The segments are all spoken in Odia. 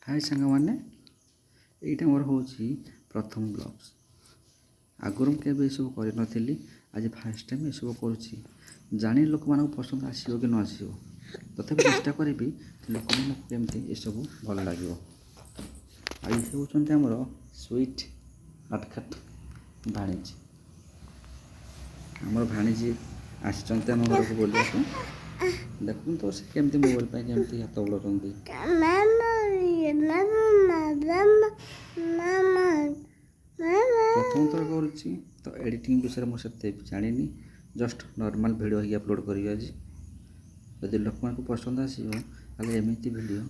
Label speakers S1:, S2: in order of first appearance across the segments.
S1: ହାଏ ସାଙ୍ଗମାନେ, ଏଇଟା ମୋର ହେଉଛି ପ୍ରଥମ ବ୍ଲଗ୍ସ। ଆଗରୁ ମୁଁ କେବେ ଏସବୁ କରିନଥିଲି, ଆଜି ଫାର୍ଷ୍ଟ ଟାଇମ୍ ଏସବୁ କରୁଛି। ଜାଣି ଲୋକମାନଙ୍କୁ ପସନ୍ଦ ଆସିବ କି ନ ଆସିବ, ତଥାପି ଚେଷ୍ଟା କରିବି ଲୋକମାନଙ୍କୁ କେମିତି ଏସବୁ ଭଲ ଲାଗିବ। ଆଉ ଇଏ ହେଉଛନ୍ତି ଆମର ସୁଇଟ୍ ନଟଖଟ ଭାଣିଜୀ। ଆମର ଭାଣିଜୀ ଆସିଛନ୍ତି ଆମ ଘରକୁ ବୁଲିବାକୁ। ଦେଖନ୍ତୁ ସେ କେମିତି ମୋବାଇଲ ପାଇଁ କେମିତି ହାତ ବୁଲାଉଛନ୍ତି। ପ୍ରଥମ ଥର କରୁଛି ତ ଏଡ଼ିଟିଂ ବିଷୟରେ ମୁଁ ସେତେ ଜାଣିନି, ଜଷ୍ଟ ନର୍ମାଲ୍ ଭିଡ଼ିଓ ହେଇକି ଅପଲୋଡ଼ କରିବି ଆଜି। ଯଦି ଲୋକମାନଙ୍କୁ ପସନ୍ଦ ଆସିବ ତାହେଲେ ଏମିତି ଭିଡ଼ିଓ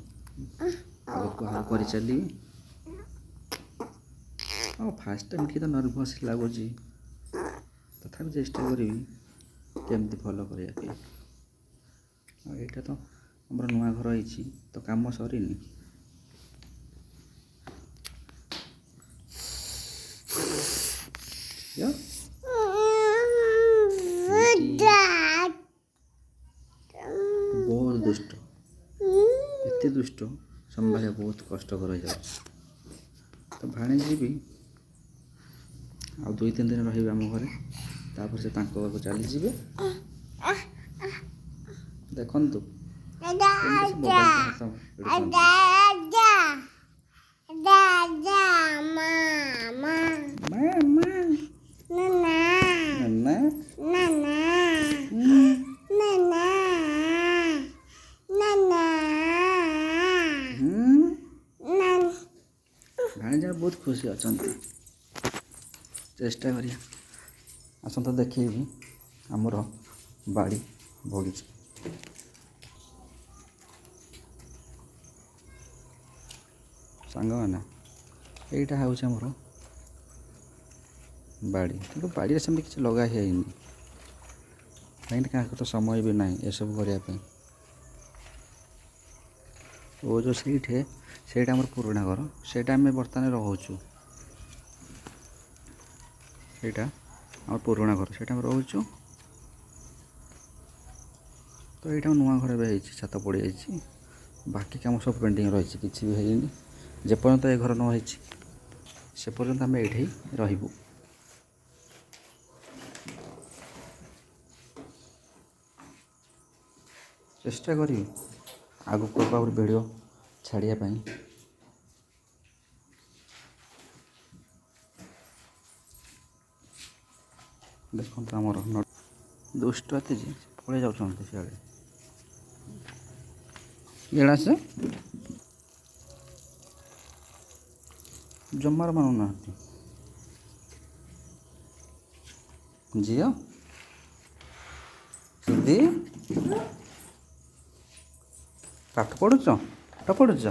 S1: ଆଗକୁ ଆହୁରି କରିଚାଲିବି। ଆଉ ଫାର୍ଷ୍ଟ ଟାଇମ୍ ଟିକେ ତ ନର୍ଭସ୍ ଲାଗୁଛି, ତଥାପି ଚେଷ୍ଟା କରିବି କେମିତି ଭଲ କରିବା ପାଇଁ। ଆଉ ଏଇଟା ତ ଆମର ନୂଆ ଘର ହେଇଛି, ତ କାମ ସରିନି। ବହୁତ ଦୁଷ୍ଟ, ଏତେ ଦୁଷ୍ଟ ସମ୍ଭାଳିବା ବହୁତ କଷ୍ଟକର ହେଇଯାଉଛି। ତ ଭାଣିଜୀ ବି ଆଉ 2-3 ଦିନ ରହିବେ ଆମ ଘରେ, ତାପରେ ସେ ତାଙ୍କ ଘରକୁ ଚାଲିଯିବେ। ଦେଖନ୍ତୁ ଭାଣିଜା ବହୁତ ଖୁସି ଅଛନ୍ତି। ଚେଷ୍ଟା କରିବା, ଆସନ୍ତୁ ଦେଖେଇବି ଆମର ବାଡ଼ି ବଗିଚା। ସାଙ୍ଗମାନେ, ଏଇଟା ହେଉଛି ଆମର ବାଡ଼ି। କିନ୍ତୁ ବାଡ଼ିରେ ସେମିତି କିଛି ଲଗା ହେଇନି, କାହିଁକି କାହାକୁ ତ ସମୟ ବି ନାହିଁ ଏସବୁ କରିବା ପାଇଁ। ଓ ଯେଉଁ ସେଇଠି, ସେଇଟା ଆମର ପୁରୁଣା ଘର, ସେଇଟା ଆମେ ବର୍ତ୍ତମାନ ରହୁଛୁ। ସେଇଟା ଆମର ପୁରୁଣା ଘର, ସେଇଟା ଆମେ ରହୁଛୁ। ତ ଏଇଟା ନୂଆ ଘର ଏବେ ହେଇଛି, ଛାତ ପଡ଼ିଯାଇଛି, ବାକି କାମ ସବୁ ପେଣ୍ଡିଂ ରହିଛି, କିଛି ବି ହେଇନି। ଯେପର୍ଯ୍ୟନ୍ତ ଏ ଘର ନ ହେଇଛି ସେ ପର୍ଯ୍ୟନ୍ତ ଆମେ ଏଇଠି ରହିବୁ। ଚେଷ୍ଟା କରିବି ଆଗକୁ ଆହୁରି ଭିଡ଼ିଓ ଛାଡ଼ିବା ପାଇଁ। ଦେଖନ୍ତୁ ଆମର ଦୁଷ୍ଟ ଏତେ ଯେ ପଳେଇ ଯାଉଛନ୍ତି ସିଆଡ଼େ। ଇଆଡ଼େ ଆସେ, ଜମାରୁ ମାନୁନାହାନ୍ତି। ଝିଅ ସିଦ୍ଧି, ପାଠ ପଢ଼ୁଛ? ପାଠ ପଢ଼ୁଛ?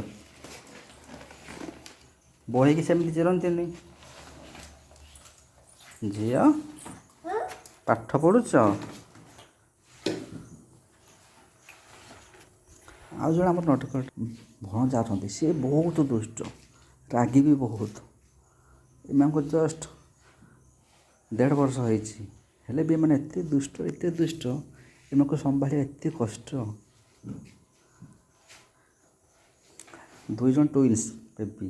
S1: ବହିକି ସେମିତି ଚିରନ୍ତିନି। ଝିଅ ପାଠ ପଢ଼ୁଛ? ଆଉ ଜଣେ ଆମର ନଟଖଟ ଭଣଜା ଅଛନ୍ତି, ସିଏ ବହୁତ ଦୁଷ୍ଟ, ରାଗି ବି ବହୁତ। ଏମାନଙ୍କୁ ଜଷ୍ଟ 1.5 ବର୍ଷ ହେଇଛି, ହେଲେ ବି ଏମାନେ ଏତେ ଦୁଷ୍ଟ, ଏତେ ଦୁଷ୍ଟ, ଏମାନଙ୍କୁ ସମ୍ଭାଳିବା ଏତେ କଷ୍ଟ। 2 ଜଣ ଟୁଇନ୍ସ ବେବି।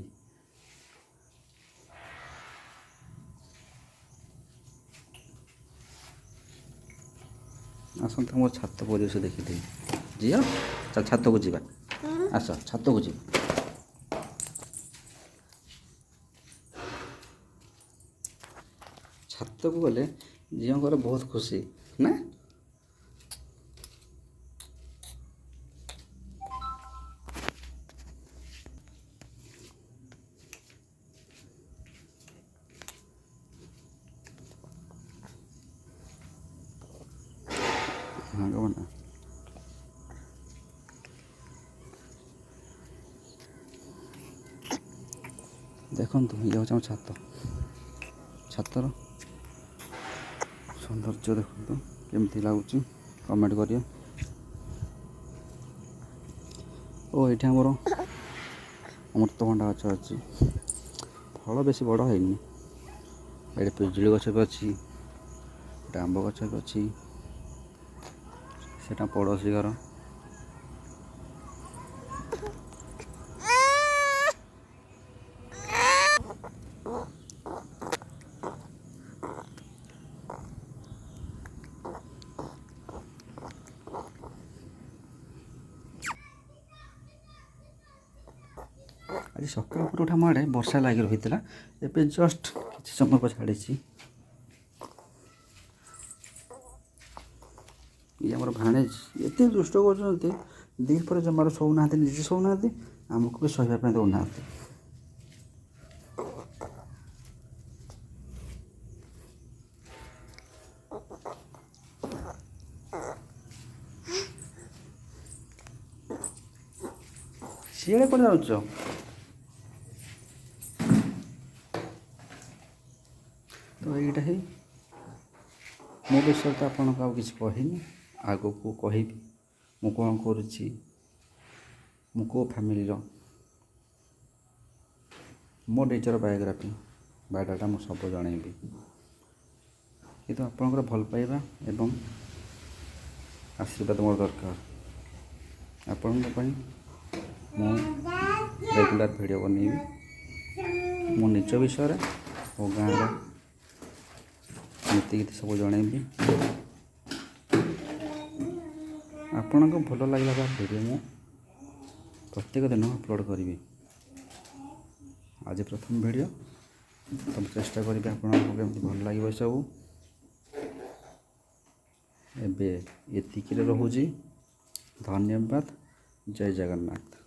S1: ଆସନ୍ତୁ ମୋର ଛାତ ପରିବେଶ ଦେଖିଦେବି। ଝିଅ ଚାଲ ଛାତକୁ ଯିବା, ଆସ ଛାତକୁ ଯିବା। ଛାତକୁ ଗଲେ ଝିଅଙ୍କର ବହୁତ ଖୁସି ନା। ସାଙ୍ଗମାନେ, ଦେଖନ୍ତୁ ଇଏ ହେଉଛି ଆମ ଛାତ। ଛାତର ସୌନ୍ଦର୍ଯ୍ୟ ଦେଖନ୍ତୁ କେମିତି ଲାଗୁଛି, କମେଣ୍ଟ କରିବେ। ଓ ଏଇଠି ଆମର ଅମୃତଭଣ୍ଡା ଗଛ ଅଛି, ଫଳ ବେଶୀ ବଡ଼ ହେଇନି। ଏଇଠି ପିଜୁଳି ଗଛ ବି ଅଛି, ଗୋଟେ ଆମ୍ବ ଗଛ ବି ଅଛି। ସେଟା ପଡ଼ୋଶୀ ଘର। ଆଜି ସକାଳୁ ପରଠୁ ଆମ ଆଡ଼େ ବର୍ଷା ଲାଗି ରହିଥିଲା, ଏବେ ଜଷ୍ଟ କିଛି ସମୟ ଛାଡ଼ିଛି। ଇଏ ଆମର ଭାଣେଜ ଏତେ ଦୁଷ୍ଟ କରୁଛନ୍ତି, ଦ୍ୱିପହରେ ଜମାରୁ ଶୋଉନାହାନ୍ତି, ନିଜେ ଶୋଉନାହାନ୍ତି, ଆମକୁ ବି ଶୋଇବା ପାଇଁ ଦେଉନାହାନ୍ତି। ସିଆଡ଼େ କୁଆଡ଼େ ଯାଉଛ? ତ ଏଇଟା ହିଁ ମୋ ବିଷୟରେ ତ ଆପଣଙ୍କୁ ଆଉ କିଛି କହିନି, ଆଗକୁ କହିବି ମୁଁ କ'ଣ କରୁଛି, ମୁଁ କେଉଁ ଫ୍ୟାମିଲିର, ମୋ ନିଜର ବାୟୋଗ୍ରାଫି ବାୟୋଡାଟା ମୁଁ ସବୁ ଜଣେଇବି। କିନ୍ତୁ ଆପଣଙ୍କର ଭଲ ପାଇବା ଏବଂ ଆଶୀର୍ବାଦ ମୋର ଦରକାର। ଆପଣଙ୍କ ପାଇଁ ମୁଁ ରେଗୁଲାର ଭିଡ଼ିଓ ବନେଇବି, ମୋ ନିଜ ବିଷୟରେ, ମୋ ଗାଁର ନୀତିଗୀତି ସବୁ ଜଣେଇବି। ଆପଣଙ୍କୁ ଭଲ ଲାଗିଲା ବା ଭିଡ଼ିଓ ମୁଁ ପ୍ରତ୍ୟେକ ଦିନ ଅପଲୋଡ଼ କରିବି। ଆଜି ପ୍ରଥମ ଭିଡ଼ିଓ, ତ ମୁଁ ଚେଷ୍ଟା କରିବି ଆପଣଙ୍କୁ କେମିତି ଭଲ ଲାଗିବ ଏସବୁ। ଏବେ ଏତିକିରେ ରହୁଛି। ଧନ୍ୟବାଦ। ଜୟ ଜଗନ୍ନାଥ।